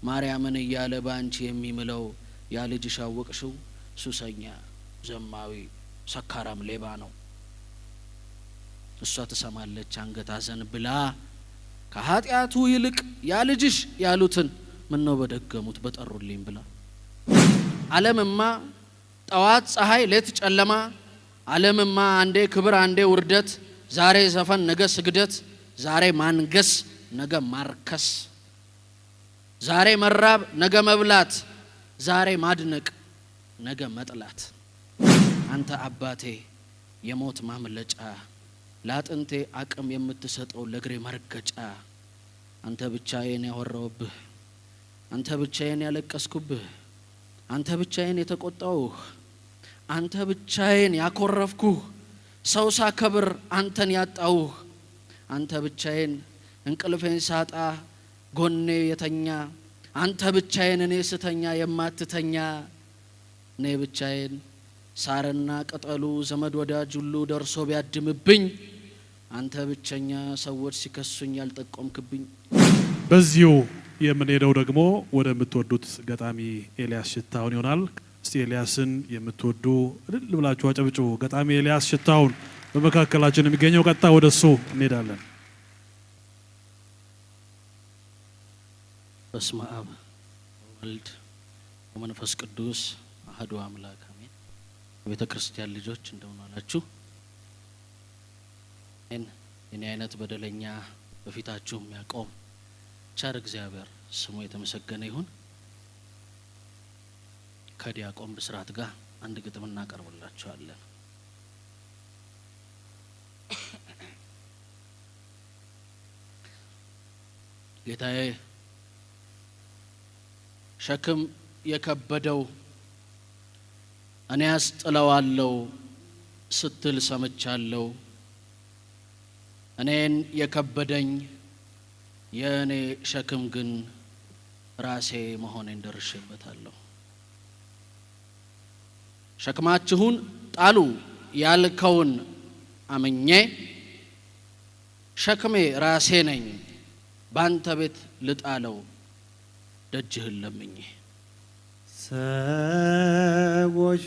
ማርያምን እያለ ባንቺ የሚምለው ያ ልጅሽ አወቅሽው ሱሰኛ፣ ዘማዊ፣ ሰካራም፣ ሌባ ነው። እሷ ትሰማለች አንገት አዘን ብላ ከኃጢአቱ ይልቅ ያ ልጅሽ ያሉትን ምን ነው በደገሙት በጠሩልኝ ብላ። ዓለምማ ጠዋት ፀሐይ ሌት ጨለማ፣ ዓለምማ አንዴ ክብር አንዴ ውርደት፣ ዛሬ ዘፈን ነገ ስግደት፣ ዛሬ ማንገስ ነገ ማርከስ፣ ዛሬ መራብ ነገ መብላት፣ ዛሬ ማድነቅ ነገ መጥላት። አንተ አባቴ የሞት ማምለጫ፣ ለአጥንቴ አቅም የምትሰጠው ለእግሬ መርገጫ፣ አንተ ብቻዬን ያወራውብህ፣ አንተ ብቻዬን ያለቀስኩብህ፣ አንተ ብቻዬን የተቆጣውህ፣ አንተ ብቻዬን ያኮረፍኩህ፣ ሰው ሳከብር አንተን ያጣውህ፣ አንተ ብቻዬን እንቅልፌን ሳጣ ጎኔ የተኛ፣ አንተ ብቻዬን እኔ ስተኛ የማትተኛ፣ እኔ ብቻዬን ሳርና ቅጠሉ ዘመድ ወዳጅ ሁሉ ደርሶ ቢያድምብኝ፣ አንተ ብቸኛ ሰዎች ሲከሱኝ ያልጠቆምክብኝ። በዚሁ የምንሄደው ደግሞ ወደ ምትወዱት ገጣሚ ኤልያስ ሽታሁን ይሆናል። እስቲ ኤልያስን የምትወዱ እልል ብላችሁ አጨብጭቡ። ገጣሚ ኤልያስ ሽታሁን በመካከላችን የሚገኘው፣ ቀጥታ ወደ እሱ እንሄዳለን። በስመ አብ ወወልድ ወመንፈስ ቅዱስ አሐዱ አምላክ አሜን። የቤተ ክርስቲያን ልጆች እንደምን ዋላችሁ? የኔ አይነት በደለኛ በፊታችሁ የሚያቆም ቸር እግዚአብሔር ስሙ የተመሰገነ ይሁን። ከዲያቆን ብስራት ጋር አንድ ግጥም እናቀርብላችኋለን። ጌታዬ ሸክም የከበደው እኔ አስጥለዋለሁ ስትል ሰምቻለሁ። እኔን የከበደኝ የእኔ ሸክም ግን ራሴ መሆኔን ደርሼበታለሁ። ሸክማችሁን ጣሉ ያልከውን አምኜ ሸክሜ ራሴ ነኝ፣ ባንተ ቤት ልጣለው ደጅህን ለምኜ። ሰዎች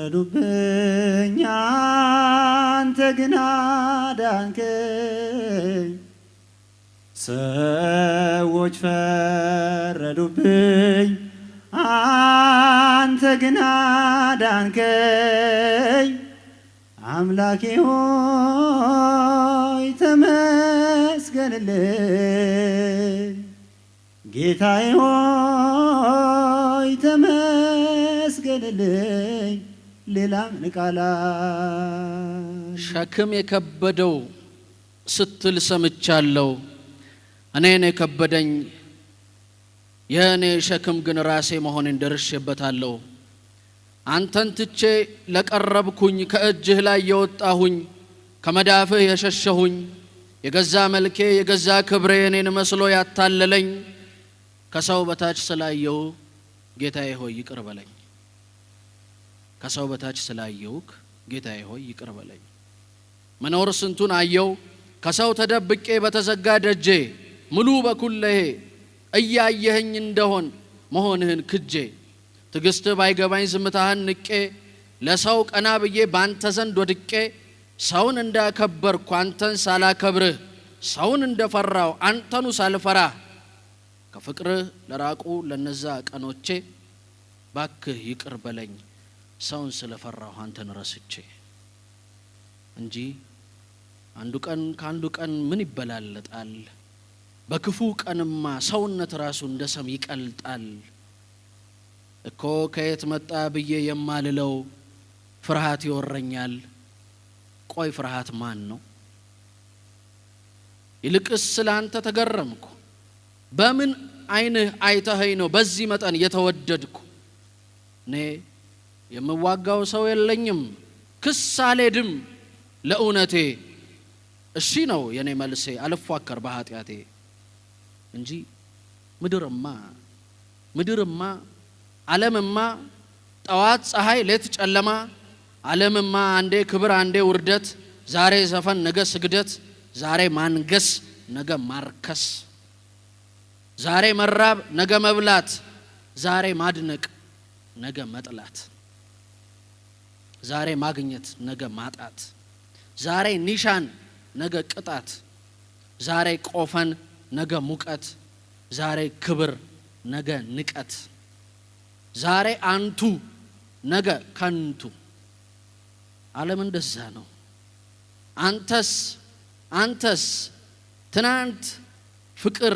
ፈረዱብኝ፣ አንተ ግን አዳንከኝ። ሰዎች ፈረዱብኝ፣ አንተ ግን አዳንከኝ። አምላኬ ሆይ ተመስገንልኝ። ጌታዬ ሆይ ተመስገንልኝ። ሌላ ምን ቃል ሸክም የከበደው ስትል ሰምቻለሁ። እኔን የከበደኝ የእኔ ሸክም ግን ራሴ መሆኔን ደርሼበታለሁ። አንተን ትቼ ለቀረብኩኝ፣ ከእጅህ ላይ የወጣሁኝ፣ ከመዳፍህ የሸሸሁኝ፣ የገዛ መልኬ የገዛ ክብሬ እኔን መስሎ ያታለለኝ፣ ከሰው በታች ስላየው ጌታዬ ሆይ ይቅር በለኝ። ከሰው በታች ስላየውክ ጌታዬ ሆይ ይቅር በለኝ። መኖር ስንቱን አየው ከሰው ተደብቄ በተዘጋ ደጄ፣ ሙሉ በኩለሄ እያየኸኝ እንደሆን መሆንህን ክጄ፣ ትዕግስትህ ባይገባኝ ዝምታህን ንቄ፣ ለሰው ቀና ብዬ ባንተ ዘንድ ወድቄ፣ ሰውን እንዳከበርኩ አንተን ሳላከብርህ፣ ሰውን እንደፈራው አንተኑ ሳልፈራህ፣ ከፍቅርህ ለራቁ ለነዛ ቀኖቼ ባክህ ይቅር በለኝ ሰውን ስለፈራሁ አንተን ረስቼ። እንጂ አንዱ ቀን ከአንዱ ቀን ምን ይበላለጣል? በክፉ ቀንማ ሰውነት ራሱ እንደ ሰም ይቀልጣል። እኮ ከየት መጣ ብዬ የማልለው ፍርሃት ይወረኛል። ቆይ ፍርሃት ማን ነው? ይልቅስ ስላንተ ተገረምኩ። በምን ዓይንህ አይተኸኝ ነው በዚህ መጠን የተወደድኩ? እኔ የምዋጋው ሰው የለኝም፣ ክስ አልሄድም ለእውነቴ። እሺ ነው የኔ መልሴ፣ አልፏከር በኃጢአቴ። እንጂ ምድርማ ምድርማ ዓለምማ ጠዋት ፀሐይ ሌት ጨለማ፣ ዓለምማ አንዴ ክብር አንዴ ውርደት፣ ዛሬ ዘፈን ነገ ስግደት፣ ዛሬ ማንገስ ነገ ማርከስ፣ ዛሬ መራብ ነገ መብላት፣ ዛሬ ማድነቅ ነገ መጥላት፣ ዛሬ ማግኘት ነገ ማጣት፣ ዛሬ ኒሻን ነገ ቅጣት፣ ዛሬ ቆፈን ነገ ሙቀት፣ ዛሬ ክብር ነገ ንቀት፣ ዛሬ አንቱ ነገ ከንቱ። ዓለም እንደዛ ነው። አንተስ አንተስ ትናንት ፍቅር፣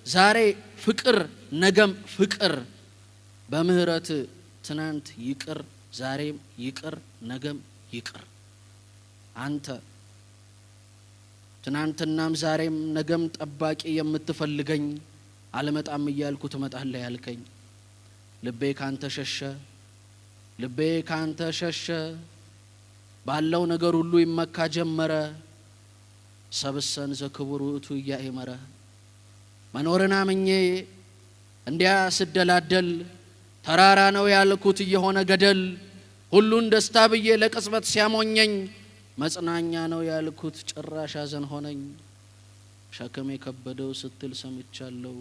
ዛሬ ፍቅር፣ ነገም ፍቅር። በምህረት ትናንት ይቅር፣ ዛሬም ይቅር፣ ነገም ይቅር። አንተ ትናንትናም ዛሬም ነገም ጠባቂ የምትፈልገኝ፣ አልመጣም እያልኩ ትመጣለህ ያልከኝ፣ ልቤ ካንተ ሸሸ፣ ልቤ ካንተ ሸሸ፣ ባለው ነገር ሁሉ ይመካ ጀመረ። ሰብሰን ዘክቡር ውእቱ እያእመረ መኖርን አምኜ እንዲያ ስደላደል፣ ተራራ ነው ያልኩት እየሆነ ገደል፣ ሁሉን ደስታ ብዬ ለቅጽበት ሲያሞኘኝ፣ መጽናኛ ነው ያልኩት ጭራሽ ሐዘን ሆነኝ። ሸክም የከበደው ስትል ሰምቻለሁ፣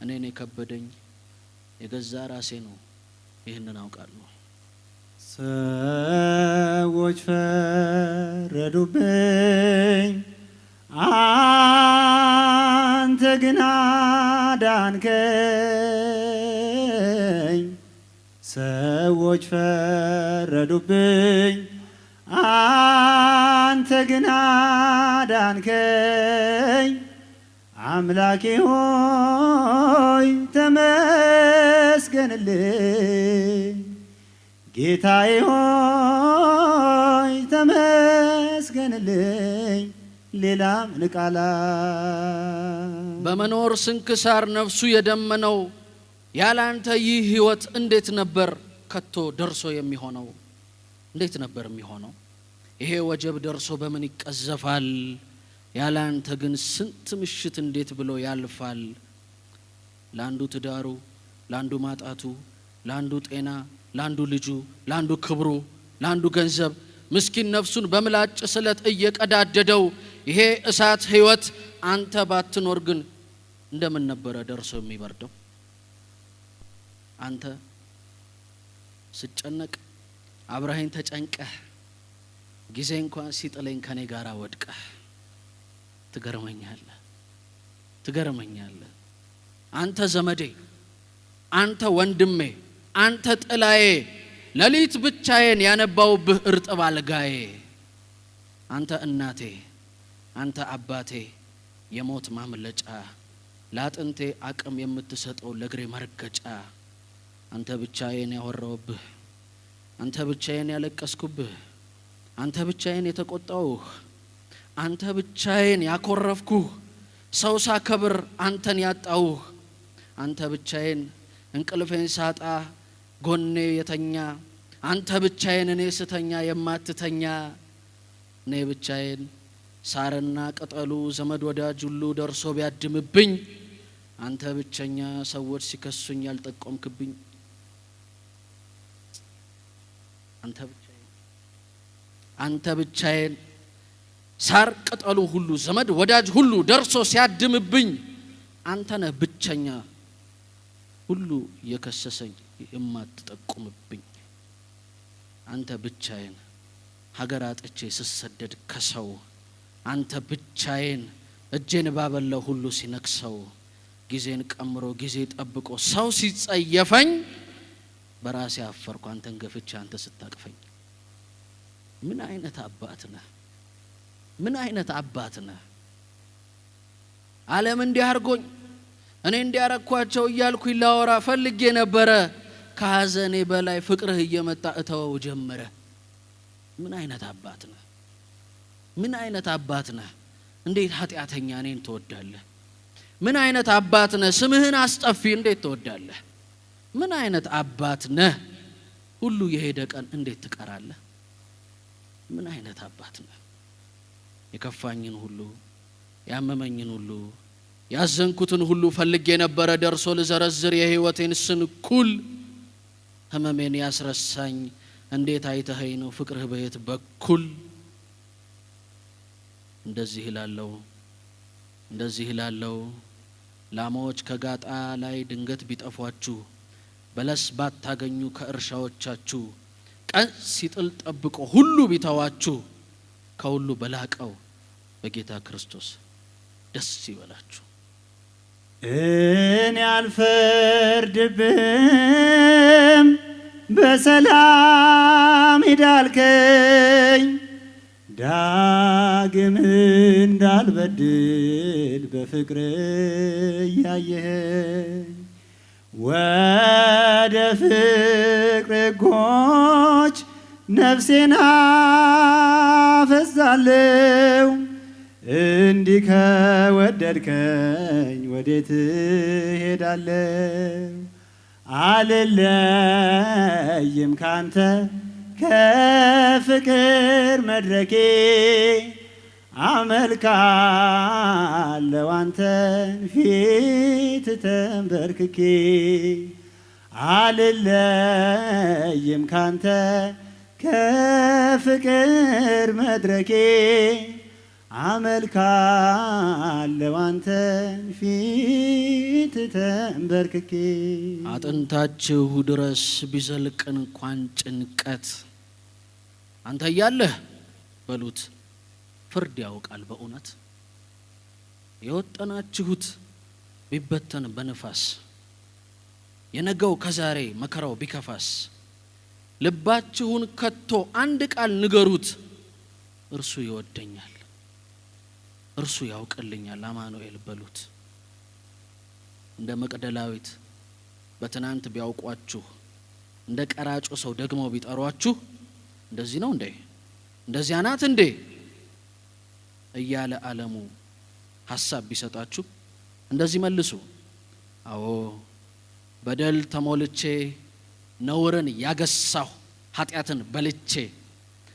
እኔን የከበደኝ የገዛ ራሴ ነው፣ ይህንን አውቃለሁ። ሰዎች ፈረዱብኝ፣ አንተ ግን አዳንከኝ። ሰዎች ፈረዱብኝ፣ አንተ ግን አዳንከኝ። አምላኬ ሆይ ተመስገንልኝ፣ ጌታዬ ሆይ ተመስገንልኝ። ሌላ ምን ቃል በመኖር ስንክሳር ነፍሱ የደመነው፣ ያላንተ ይህ ህይወት እንዴት ነበር ከቶ ደርሶ የሚሆነው? እንዴት ነበር የሚሆነው? ይሄ ወጀብ ደርሶ በምን ይቀዘፋል? ያላንተ ግን ስንት ምሽት እንዴት ብሎ ያልፋል? ለአንዱ ትዳሩ፣ ለአንዱ ማጣቱ፣ ለአንዱ ጤና፣ ለአንዱ ልጁ፣ ለአንዱ ክብሩ፣ ለአንዱ ገንዘብ፣ ምስኪን ነፍሱን በምላጭ ስለት እየቀዳደደው ይሄ እሳት ህይወት አንተ ባትኖር ግን እንደምን ነበረ ደርሶ የሚበርደው? አንተ ስጨነቅ አብረኸኝ ተጨንቀህ፣ ጊዜ እንኳን ሲጥለኝ ከኔ ጋር ወድቀህ፣ ትገርመኛለህ፣ ትገርመኛለህ። አንተ ዘመዴ፣ አንተ ወንድሜ፣ አንተ ጥላዬ፣ ሌሊት ብቻዬን ያነባውብህ እርጥብ አልጋዬ፣ አንተ እናቴ፣ አንተ አባቴ፣ የሞት ማምለጫ፣ ለአጥንቴ አቅም የምትሰጠው ለእግሬ መርገጫ፣ አንተ ብቻዬን ያወራውብህ፣ አንተ ብቻዬን ያለቀስኩብህ፣ አንተ ብቻዬን የተቆጣውህ፣ አንተ ብቻዬን ያኮረፍኩህ፣ ሰው ሳከብር አንተን ያጣውህ፣ አንተ ብቻዬን እንቅልፌን ሳጣ ጎኔ የተኛ፣ አንተ ብቻዬን እኔ ስተኛ የማትተኛ፣ እኔ ብቻዬን ሳርና ቅጠሉ ዘመድ ወዳጅ ሁሉ ደርሶ ቢያድምብኝ፣ አንተ ብቸኛ ሰዎች ሲከሱኝ ያልጠቆምክብኝ፣ አንተ ብቻዬን፣ አንተ ብቻዬን ሳር ቅጠሉ ሁሉ ዘመድ ወዳጅ ሁሉ ደርሶ ሲያድምብኝ፣ አንተ ነህ ብቸኛ ሁሉ የከሰሰኝ የማትጠቁምብኝ፣ አንተ ብቻዬን ሀገር አጥቼ ስሰደድ ከሰው፣ አንተ ብቻዬን እጄን ባበላው ሁሉ ሲነክሰው፣ ጊዜን ቀምሮ ጊዜ ጠብቆ ሰው ሲጸየፈኝ፣ በራሴ አፈርኩ አንተን ገፍቼ አንተ ስታቅፈኝ። ምን አይነት አባት ነህ? ምን አይነት አባት ነህ? ዓለም እንዲህ አድርጎኝ እኔ እንዲያረኳቸው እያልኩኝ ላወራ ፈልጌ ነበረ፣ ከሐዘኔ በላይ ፍቅርህ እየመጣ እተወው ጀመረ። ምን አይነት አባት ነህ? ምን አይነት አባት ነህ? እንዴት ኃጢአተኛ እኔን ትወዳለህ? ምን አይነት አባት ነህ? ስምህን አስጠፊ እንዴት ትወዳለህ? ምን አይነት አባት ነህ? ሁሉ የሄደ ቀን እንዴት ትቀራለህ? ምን አይነት አባት ነህ? የከፋኝን ሁሉ፣ ያመመኝን ሁሉ፣ ያዘንኩትን ሁሉ ፈልጌ ነበረ ደርሶ ልዘረዝር የህይወቴን ስንኩል፣ ህመሜን ያስረሳኝ እንዴት አይተኸኝ ነው ፍቅርህ በየት በኩል? እንደዚህ እላለሁ፣ እንደዚህ እላለሁ፣ ላሞች ከጋጣ ላይ ድንገት ቢጠፏችሁ፣ በለስ ባታገኙ ከእርሻዎቻችሁ፣ ቀን ሲጥል ጠብቆ ሁሉ ቢተዋችሁ፣ ከሁሉ በላቀው በጌታ ክርስቶስ ደስ ይበላችሁ። እኔ አልፈርድብህም፣ በሰላም ሂድ አልከኝ። ዳግም እንዳልበድል በፍቅር እያየኸኝ ወደ ፍቅር ሕጎች ነፍሴን አፈሳለሁ። እንዲህ ከወደድከኝ ወዴት እሄዳለሁ? አልለይም ካንተ ከፍቅር መድረኬ፣ አመልካለሁ አንተን ፊት ተንበርክኬ። አልለይም ካንተ ከፍቅር መድረኬ፣ አመልካለሁ አንተን ፊት ተንበርክኬ። አጥንታችሁ ድረስ ቢዘልቅ እንኳን ጭንቀት፣ አንተ እያለህ በሉት ፍርድ ያውቃል በእውነት። የወጠናችሁት ቢበተን በንፋስ፣ የነገው ከዛሬ መከራው ቢከፋስ፣ ልባችሁን ከቶ አንድ ቃል ንገሩት፣ እርሱ ይወደኛል፣ እርሱ ያውቅልኛል አማኑኤል በሉት። እንደ መቅደላዊት በትናንት ቢያውቋችሁ፣ እንደ ቀራጮ ሰው ደግሞ ቢጠሯችሁ፣ እንደዚህ ነው እንዴ፣ እንደዚያ ናት እንዴ እያለ ዓለሙ ሀሳብ ቢሰጣችሁ እንደዚህ መልሱ። አዎ፣ በደል ተሞልቼ፣ ነውርን ያገሳሁ፣ ኃጢአትን በልቼ፣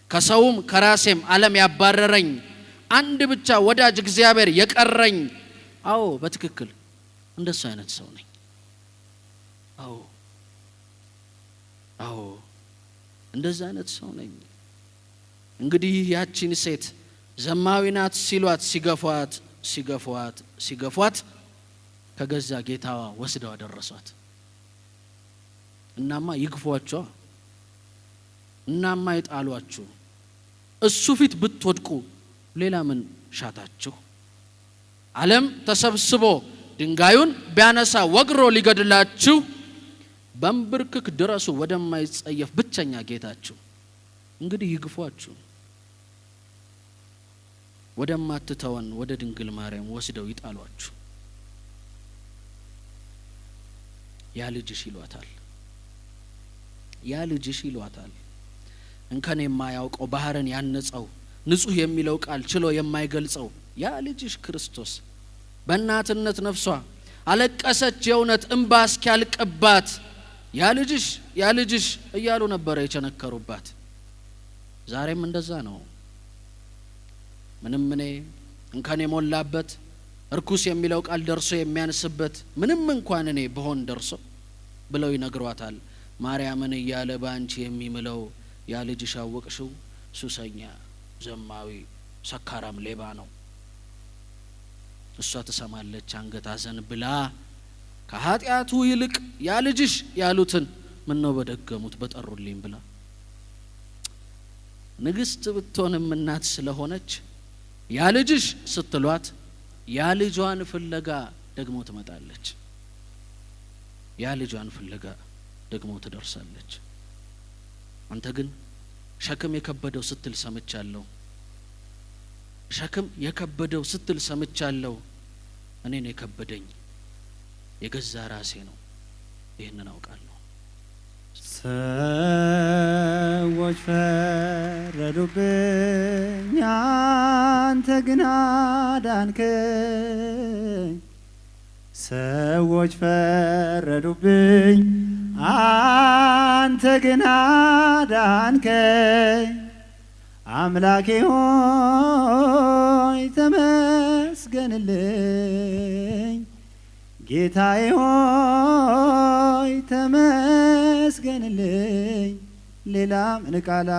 ከሰውም ከራሴም ዓለም ያባረረኝ፣ አንድ ብቻ ወዳጅ እግዚአብሔር የቀረኝ፣ አዎ በትክክል እንደሱ አይነት ሰው ነኝ። አዎ፣ አዎ፣ እንደዛ አይነት ሰው ነኝ። እንግዲህ ያቺን ሴት ዘማዊ ናት ሲሏት ሲገፏት ሲገፏት ሲገፏት ከገዛ ጌታዋ ወስደው አደረሷት። እናማ ይግፏቸዋ፣ እናማ ይጣሏችሁ፣ እሱ ፊት ብትወድቁ ሌላ ምን ሻታችሁ? ዓለም ተሰብስቦ ድንጋዩን ቢያነሳ ወግሮ ሊገድላችሁ በንብርክክ ድረሱ ወደማይጸየፍ ብቸኛ ጌታችሁ። እንግዲህ ይግፏችሁ፣ ወደማትተወን ወደ ድንግል ማርያም ወስደው ይጣሏችሁ። ያ ልጅሽ ይሏታል፣ ያ ልጅሽ ይሏታል። እንከን የማያውቀው፣ ባህርን ያነጸው፣ ንጹህ የሚለው ቃል ችሎ የማይገልጸው ያ ልጅሽ ክርስቶስ። በእናትነት ነፍሷ አለቀሰች የእውነት እምባ እስኪያልቅባት። ያ ልጅሽ፣ ያ ልጅሽ እያሉ ነበረ የቸነከሩባት። ዛሬም እንደዛ ነው። ምንም እኔ እንከን የሞላበት፣ እርኩስ የሚለው ቃል ደርሶ የሚያንስበት ምንም እንኳን እኔ ብሆን ደርሶ ብለው ይነግሯታል። ማርያምን እያለ በአንቺ የሚምለው ያ ልጅሽ አወቅሽው ሱሰኛ፣ ዘማዊ፣ ሰካራም፣ ሌባ ነው። እሷ ትሰማለች አንገት አዘን ብላ፣ ከኃጢአቱ ይልቅ ያ ልጅሽ ያሉትን ምን ነው በደገሙት በጠሩልኝ ብላ። ንግስት ብትሆንም እናት ስለሆነች ያ ልጅሽ ስትሏት ያ ልጇን ፍለጋ ደግሞ ትመጣለች። ያ ልጇን ፍለጋ ደግሞ ትደርሳለች። አንተ ግን ሸክም የከበደው ስትል ሰምቻለሁ። ሸክም የከበደው ስትል ሰምቻለሁ። እኔን የከበደኝ የገዛ ራሴ ነው። ይህንን አውቃለሁ። ሰዎች ፈረዱብኝ፣ አንተ ግን አዳንከኝ። ሰዎች ፈረዱብኝ፣ አንተ ግን አዳንከኝ። አምላኬ ሆይ ተመስገንልኝ። ጌታዬ ሆይ ተመስገንልኝ። ሌላ ምን ቃል